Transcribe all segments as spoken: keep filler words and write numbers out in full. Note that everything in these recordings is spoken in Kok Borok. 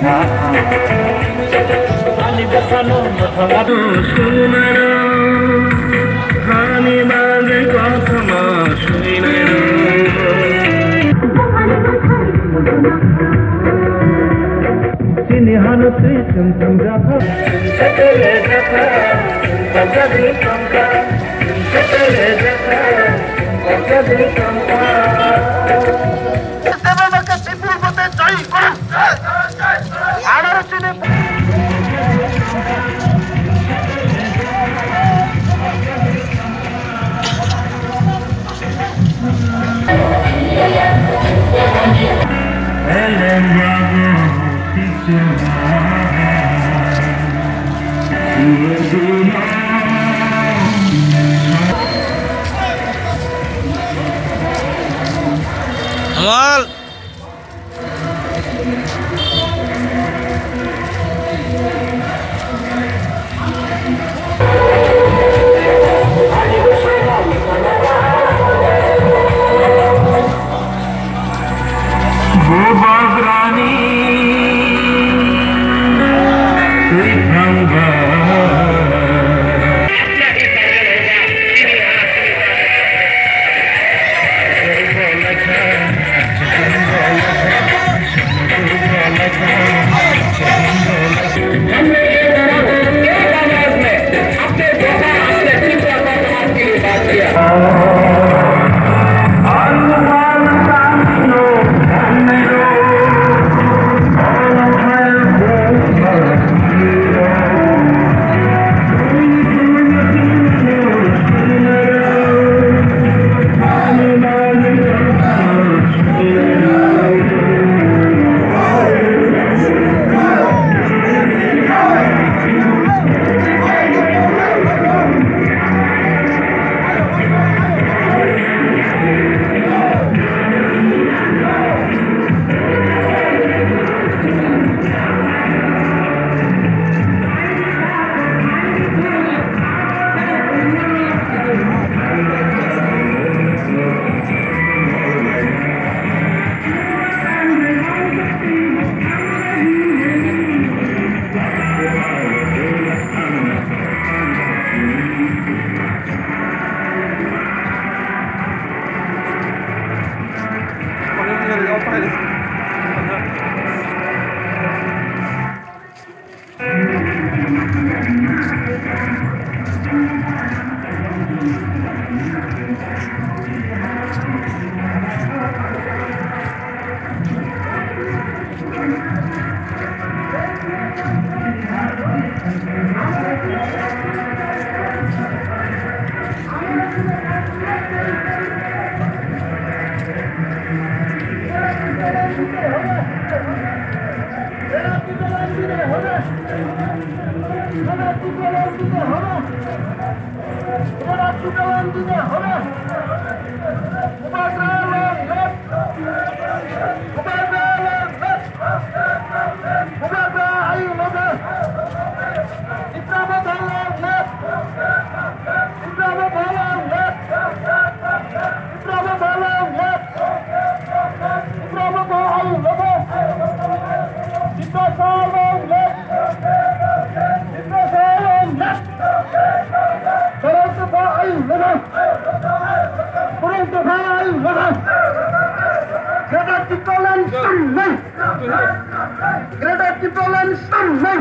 Chini hano twi chwng thang japha. Amal. Bubagrani twi thangba. Greater Tipraland thangnai. Greater Tipraland thangnai.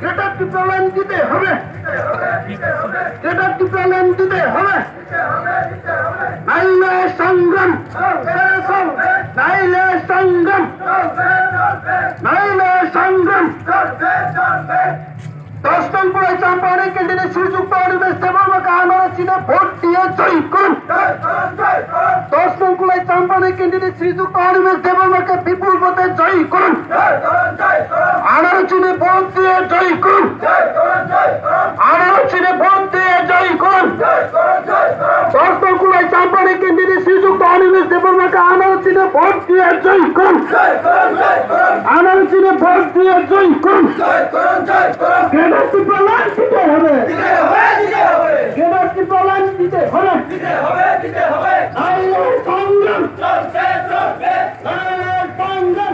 Greater Tipraland দিতে হবে। Greater Tipraland দিতে হবে। নাইলে সংগ্রাম। নাইলে সংগ্রাম। নাইলে সংগ্রাম। দশ নং কুলাই চাম্পানি ক্যান্ডিডেট শ্রীযুক্ত অনিমেষ দেববর্মাকে আনারসিনে ভোট দিয়ে জয়ী করুন। দশ নং কুলাই চাম্পানি ক্যান্ডিডেট শ্রীযুক্ত অনিমেষ দেববর্মাকে বিপুল ভোটে জয়ী করুন। আনারসিনে ভোট দিয়ে জয়ী করুন। আনারসিনে ভোট দিয়ে জয়ী করুন। দশ নং কুলাই চাম্পানি ক্যান্ডিডেট শ্রীযুক্ত অনিমেষ দেববর্মাকে আনারসিনে ভোট দিয়ে জয়ী করুন। আনারসিনে ভোট দিয়ে জয়ী করুন। Greater Tipraland দিতে হবে। Greater Tipraland দিতে হবে। নাইলে সংগ্রাম। নাইলে সংগ্রাম।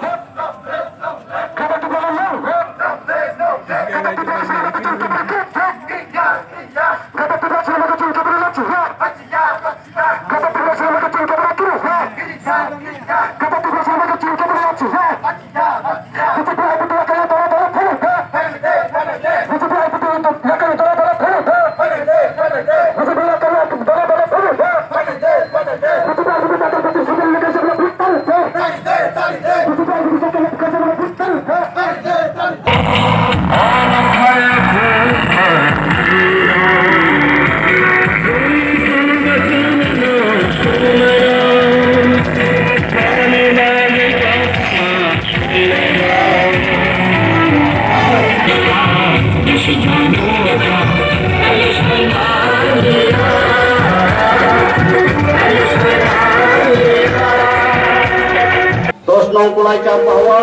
Dos nong Kulaichar Pahwa,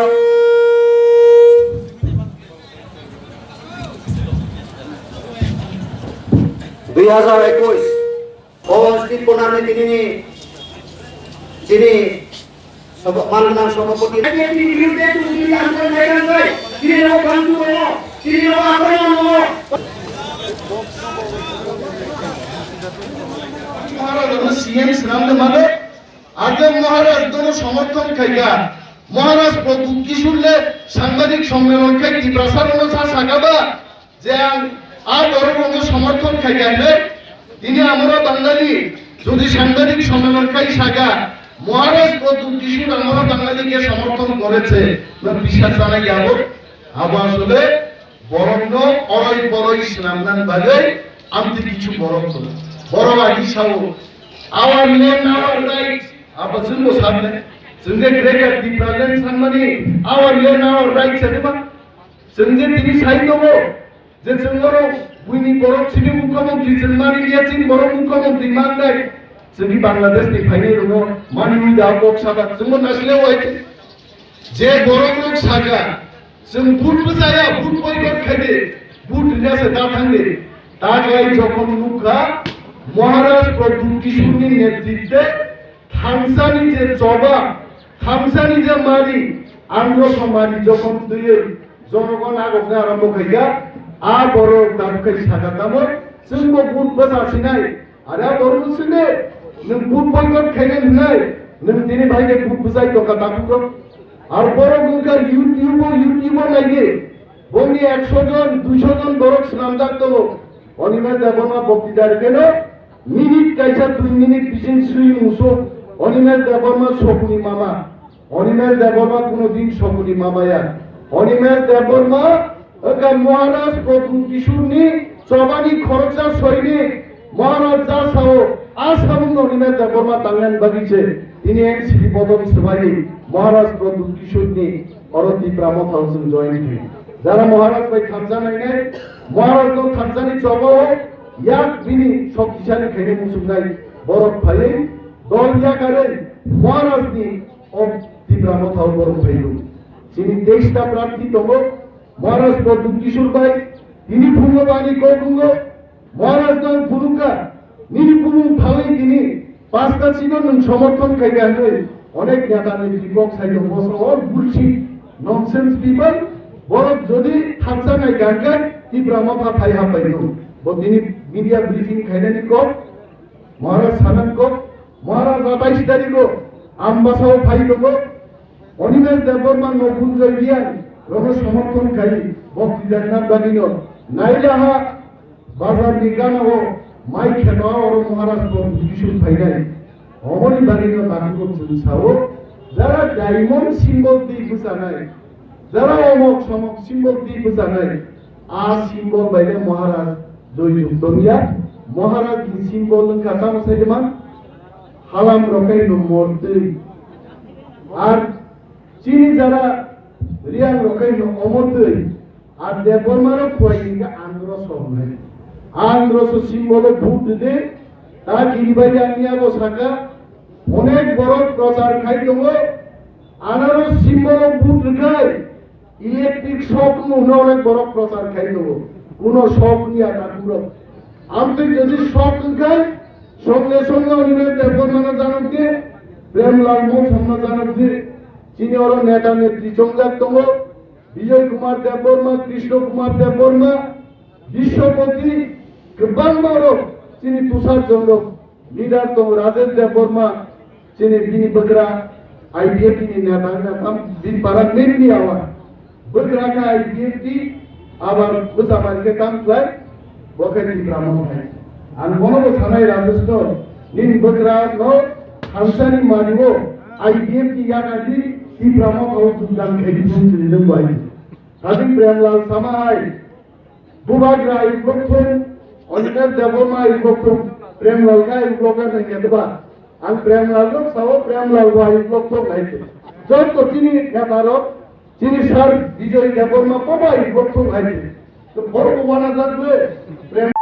dui hajar ekush. Obo Steve Bonarni tinini chini sobo-, mangnang sobopoti. Maharaj C M swnamde mano, age Maharaj dono somorthon khaikha. Maharaj Pradyut Kishore le sangbadik sommelon khai Tiprasa rono sa sakaba. Je ang a borok rokno somorthon khaikha hinwi, tini amora Bangali jodi sangbadik sommelon khai saka, Maharaj Pradyut Kishore amora Bangali ke somorthon koreche, na bisar janai yabo, abo asole borokno oroi poroi swnamnani bagwi amtwi kichu borok tongo. Borok agi sao, "Our land, our rights." Abo chwngbo saknai. Chwngde greater Tipraland sanmani, "Our land, our rights," ani ba? Chwng je tini sai tongo, je chwng oro buini borok sini mukhyamantri chwng mani liya, chini borok mukhyamantri mannai. Chwngni Bangladesh ni phainai rokno mani wi da kok saka, chwngbo naisle wai. Je borok rok saka, chwng vote bwchaya, vote boycott khaidi, vote rina se da thangdi. Ta khlai jokhon nukha, Maharaj Pradyut Kishore ni netritwe Thamsani je choba, thamsani je mari, andro mari jokhon twiwi jonogon agokna arombo khaikha, a borok tabuk khai saka tamo, chwngbo vote bwsa sinai, are a borok swngde, nwng vote boycott khainai hwnai, nwng tini bai khe vote bwsai tongkha tabuk rok. Ar borok wngkha YouTube o, YouTube o naidi, boni ekso jon, duiso jon borok swnamjak tongo. Animesh Debbarma bokti dari keno, minute kaisa dui minute bising swi muso, Animesh Debbarma sokni mama. Animesh Debbarma kuno din sokni mama ya. Animesh Debbarma, eka Maharaj Pradyut Kishore ni chobani khoroksa soini Maharaj ja sao, a samung no Animesh Debbarma tangnan bagi se, tini N C P bodol swbai Maharaj Pradyut Kishore ni oro Tipra Motha o chwng join khe. Jara Maharaj bai thamsa nainai, Maharaj no thamsani choba o yak bini sok kisani khaini muchungnai borok phaiwi dol yakarwi Maharaj ni o Tipra Motha o borok phaidu. Chini teista prarthi tongo, Maharaj Pradyut Kishore bai, tini phungo bani kok wngkha, Maharaj nang phunukha, nini bumung phalwi tini pasta sino nwng somorthon khaikha hwnwi onek neta ni kok sai tongo, so all bullshit, nonsense people, borok jodi thangsa nai gangkha, Tipra Motha phai hapai no. Bo tini media briefing khainani kok, Maharaj sanan kok, Maharaj atais tarikh o Ambasa o phai tongo, Animesh Debbarma no Kunjoy Biyan rono somorthon khai, bo kijakna bagino nailaha bazar ni gana o mai kheno oro Maharaj bo Bhutishur phainai. Omoni bagino takhuk chwng sao, jara diamond symbol twi bwchanai, jara omok somok symbol twi bwchanai, a symbol baile Maharaj doi juk tongya. Maharaj ni symbol wngkha tamo sai man halam rokai no mortwi. Ar chini jara riang rokai no omotwi. Ar Debbarma rok khuai hingkha androso hwnwi. Androso symbol o vote rwdi, ta kiribai yang niya bo saka, onek borok prochar khai tongo, anaro symbol o vote rwkhai, electric shock wngno hwnwi onek borok prochar khai tongo. Kuno shock niya ta kumrok. Amtwi jodi shock wngkhai, songle songle onino Debbarma no janok di, Premlal Motha no janok di, chini oro neta netri chongjak tongo, Bijoy Kumar Debbarma, Krishna Kumar Debbarma, Biswapati, kwbangma rok chini Tushar Chandra, leader tongo Rajesh Debbarma, chini bini bwkra I P F T ni neta wngkha tam bini para mainly awa. Bwkra kha I P F T, abar bwsa bai khe tam khlai, bo khe Tipra Motha hai. Ang bono bo sanai Rajesh no, nini bwkra no thansani mani o I P F T yakardi, Tipra Motha o jogdan khaidi chini nung bai. Khadik Premlal sama hai, Bubagra ayuk lokthung, Onimesh Debbarma ayuk lokthung, Premlal khe ayuk lokna nang ya deba. Ang Premlal rok sao, Premlal bo ayuk lokthung hai se. Joto chini neta rok, chini sir Bijoy Debbarma bo ayuk lokthung hai se. To borok bo wana jak le, Prem